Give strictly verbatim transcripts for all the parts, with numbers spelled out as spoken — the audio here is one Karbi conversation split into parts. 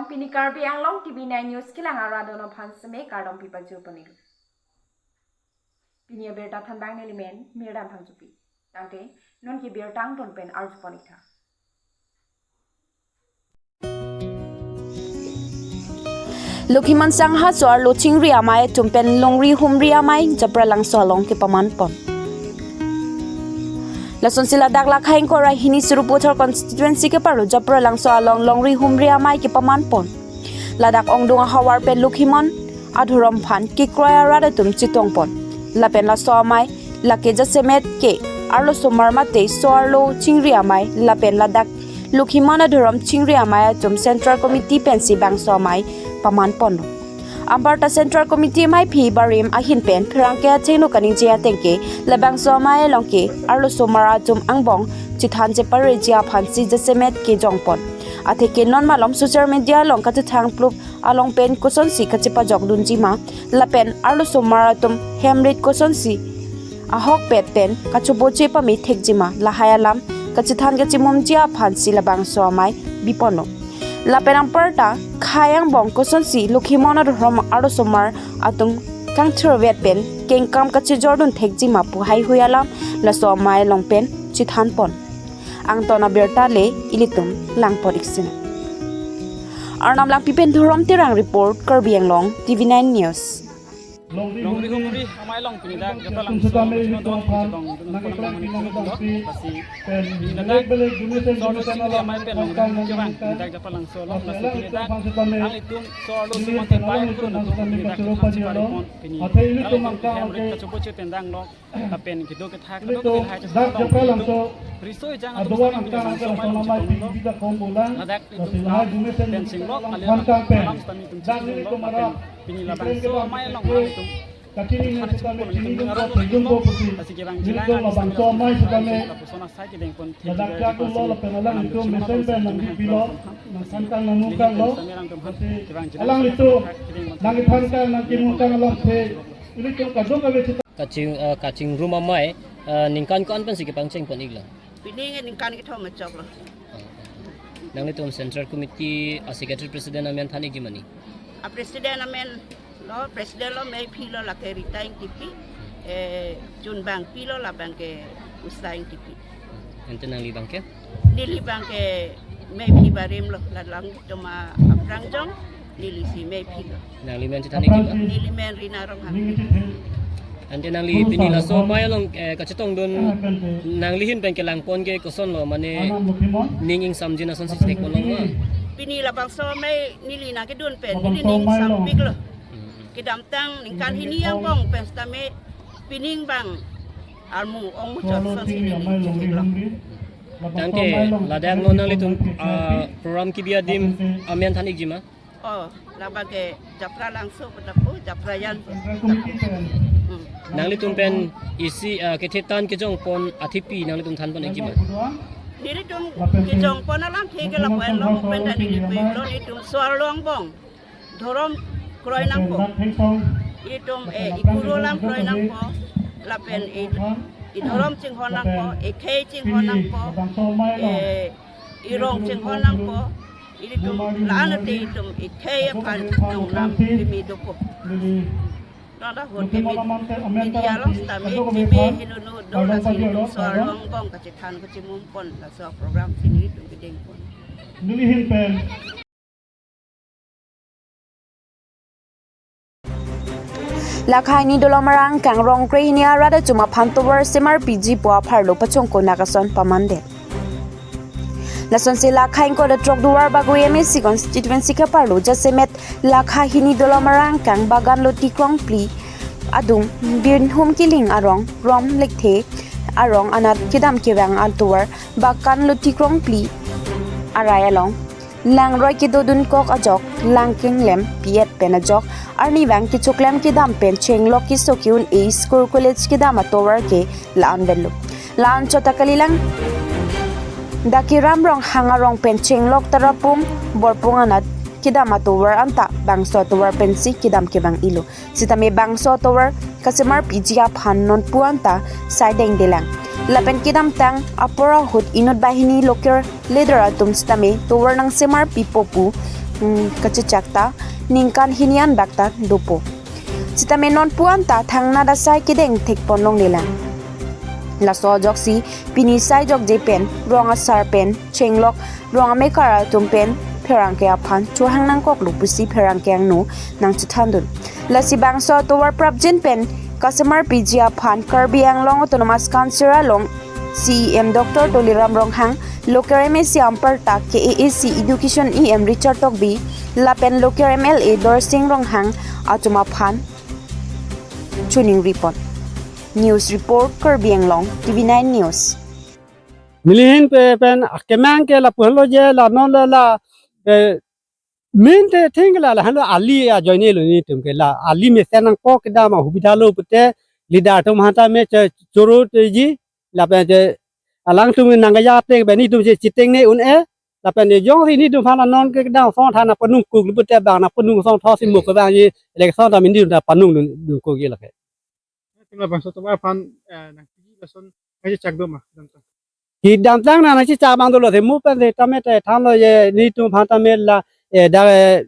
Pini Karbi Anglong T V nine News kelang arat atum aphan seme kardom pipajir ponlo. Pini abirta thanbang nelimen Mirdan Phangchopi. Tangte non ke birta angton pen arju pon-ik tha. Lokhiman Sangha so-arlo chingri amei atum pen longri humri amei Japralangso along kepaman pon. Lasonsi ladak Lakha ingkoi ra hini Sarupathar constituency keparlo Japralangso along longri humri amei kepaman pon. Ladak ongdung ahavar pen Lokhiman adhorom aphan kekroi arat atum chetong pon. Lapen laso amei lake jasemet ke arlosomar mate so-arlo chingri amei lapen ladak Lokhiman adhorom chingri amei atum Central Committee pensi bangso amei paman ponlo. Anparta Central Committee meiphi barim ahin pen pherangke athengno kaningje ateng ke labangso amei along ke arlosomar atum angbong chethan chepareji aphansi jasemet kejong pon. Atheke non malom social media along kachethang plup along pen kosonsi kachepajok dunji ma lapen arlosomar atum hemrit kosonsi ahokpet pen kachoboche pame thekji ma lahai alam kachethan kachemumji aphansi labangso amei bi ponlo. Lapen anparta khei angbong kosonsi Lokhiman adhorom arlosomar atum kangthirvet pen kengkam kachejordun thekji ma pu heihui alam laso amei along pen chethan pon. Angton abirta le ilitum lang pon-ik sinang. Arnam Langpi pen Dhorom Terang report, Karbi Anglong, T V nine News. Longri humri amei along pini dak Japralangso along chetong dun pon nang pon nang pon nang pon nang pon. Lasi pini dak so-arlo chingri amei pen longri humri kevang pini dak Japralangso along, lasi pini dak nanglitum so-arlo suman tepai pun atum pini dak chethan chepari pon pini. Nanglitum hemrit kachoboche pen dang lo. Lapen kedo ketha kedo ke hai dak Japralangso riso ejang atum aduan pini angkang bangso amei along chetong dun lo. Ladak itum pen chenglok ale alam sitame itum chetong lo lapen pini labangso amei along itum kachini than ne chepon itum ning aron lo. Lasi kevang chelang labangso amei sitame lapuson asai kedeng pon ladak jaku lo lapen alanglitum mesen pen nangpilo, nangthan kang nangmu kang lo. Lasi alanglitum nangthan kang nangkimu kang alamthe ilitum kadokave chita. Kaching, eh, kachingrum amei, eh, ningkan ko-an pensi kepangcheng pon-iklo? Pini ningkan kethom choklo. Nanglitum Central Committee a Secretary President amen than-ikji ma ne? A President amen lo, President lo meiphi lo lake Rita Ingtipi, eh, chunbangpi lo labang ke Usta Ingtipi. Ante nangli abang ke? Neli abang ke meiphi barim lo, lalang toma aphrang jong, neli si meiphi lo. Nangli men chethan-ikji ma? Neli men Rina Ronghang. Ante nangli pini laso amei along, eh, kachetong dun nangli ahin pen kelang pon ke koson lo, mane ning ingsamjin asonsi thek pon lo ma? Pini labangso amei neli nangkedun pen neli ning ingsampik lo. Kedamtang ningkan hini angbong pen sitame pining abang armu ongmuchot asonsi neli chethek lo. Tangte ladak non nanglitum, ah, program kebi adim amen than-ikji ma? Oh, labang ke Japralangso pu ta pu, Japrayan pu ta pu. Hmm. Nanglitum pen isi, ah, kethe tan kejong pon athepi nanglitum than pon-ikji ma? Nelitum kejong pon alamthe ke lapu-an lo, pen ta neli pe lo, nelitum so-arlo angbong dhorom kroi nangpo. Itum, eh, ikuru alam kroi nangpo. Lapen i, idhorom chinghon nangpo, ikhei chinghon nangpo, eh, irong chinghon nangpo. Ilitum la-an ate itum ikhei aphan itum nam kimi dopo. Nonta ahut kimi media along sitame kimi hinunu do, lasi itum so-arlo angbong kachethan kachemum pon laso program pini itum kedeng pon. Neli ahin pen. Lakha hini Dolamara angkang rong kre hini arat atum aphan tovar semarpiji pu apharlo pachongko nakason pamandet. Lasonsi Lakha ingkoi ra throk Duarbagori M A C constituency keparlo jasemet Lakha hini Dolamara angkang Bagan Loti Krongpli adung Birnhum Killing arong, Rom Lekthe arong anat kedam kevang atovar Bagan Loti Krongpli arai along langroi kedodunkok ajok lang kenglem pi-et pen ajok arnivang kechoklem kedam pen chenglok keso ke-un-e school college kedam atovar ke la-an avelo. La-an chot ta kalilang. Dak ke Ram Ronghang arong pen chenglok Tarapung Borpung anat kedam atovar anta bangso atovar pensi kedam kevang-ilo. Sitame bangso atovar kasemarpiji aphan nonpu anta sai dengdelang. Lapen kedamtang apor ahut inut banghini local leader atum sitame tovar nangsemarpipo pu mm, kachechak ta ningkan hini anbak ta dopo. Sitame non pu-an ta thangnat asai kedeng thekpon longlelang. Laso ajoksi pini sai jokje pen rong asar pen chenglok rong amekar atum pen pherangke aphan chohang nangkoklo pusi pherangke angno nangchethandun. Lasi bangso atovar prapjin pen kasemar piji aphan Karbi Anglong Autonomous Council along C E M Doctor Tuliram Ronghang, local M A C anparta K A A C Education E M Richard Tokbi lapen local M L A Dorsing Ronghang atum aphan choningripon. News report, Karbi Anglong, T V nine News. Nelihin pe pen akemang ke lapu henlo je la non la la, eh, main the thing la la henlo ali ajoine lo nelitum ke la ali mesen nangkok kedam ahubidha lo pute leader atum aphan ta me che choro teji lapen che alangtum nangkaya te be nelitum che chitengne un-e lapen je jongsi nelitum aphan la non ke kedam asong than nangpanung kuk lo pute bang nangpanung asong thotsi mo ke bang je election ta nelitum ta panung dun dun kuk je lake. Tingla bangso atovar aphan, eh, nangpiji lason nangchechak do ma, dam ta. Kedamtang nang nangchechak abang dolo the mo pen the tame te thanlo je nelitum aphan tame la, eh, dak, eh,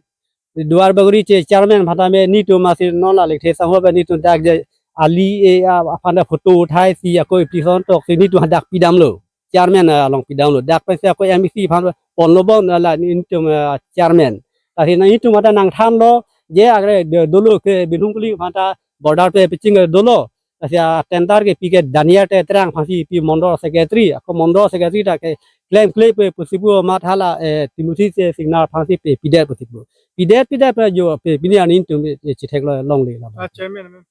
Duar Bagori che chairman aphan tame nelitum masi non la lekthe sangho pen nelitum dak je ali, eh, a, aphan ta photo uthai si ako application toksi nelitum dak pidamlo. Chairman, eh, along pidamlo. Dak pensi ako M A C aphan ponlo bon, eh, la nelitum, eh, chairman. Lasi nelitum aphan ta nangthanlo je akre de dolo ke Binhung Kuli aphan ta border pe peching dolo. Lasi a tender kepi ke Daniel Tetrang aphansi pi mondol secretary, ako mondol secretary ta ke klemkle pe pusi pu amat hala, eh, Timothy Singnar aphansi pe pidet pusi pu. Pidet pidet pe jo pe pini an nelitum, eh, chetheklo longle la. Ah, chairman, amen.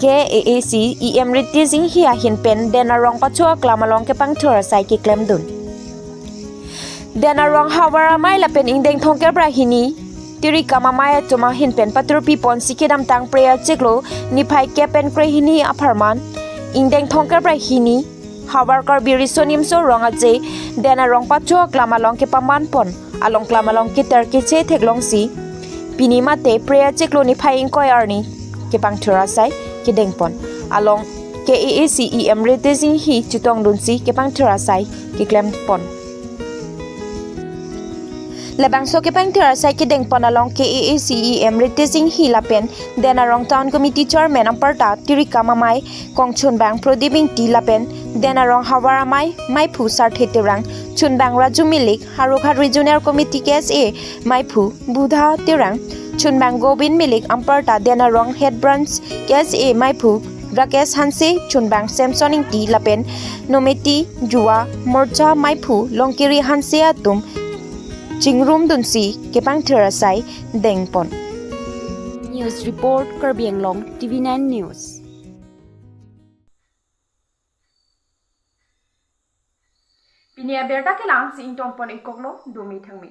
K A A C E M Riti Singhi ahin pen Den Arong pacho aklam along kepangthur asai keklemdun. Den Arong havar amei lapen ingdeng thomkep ra hini tirikam amei atum ahin pen paturpi ponsi kedamtang Phre achiklo niphai kep pen krehini apharman ingdeng thomkep ra hini Havar Karbi Riso Nimso Rong Aje Den Arong pacho aklam along kepaman pon, along klam along keter keche theklongsi pini mate Phre achiklo niphai ingkoi arni kepangthur asai kedengpon. Along K A A C E M Riti Singhi chetongdunsi kepangthur asai keklempon. Labangso kepangthur asai kedengpon along K A A C E M Riti Singhi lapen Den Arong Town Committee Chairman anparta tirikam amei kongchunbang Prodip Ingti lapen Den Arong havar amei meiphu Sarthe Terang, chunbang Raju Milik, Harukhat Regional Committee K S A meiphu Budha Terang, chunbang Govind Milik anparta Den Arong Head Branch K S A meiphu Rakesh Hanse, chunbang Samson Ingti lapen Nometi Yuva Morcha meiphu Longkiri Hanse atum chingrumdunsi kepangthur asai dengpon. News report, Karbi Anglong T V nine News. Pini abirta kelang si ingtonpon ikoklo, dumi thangmi.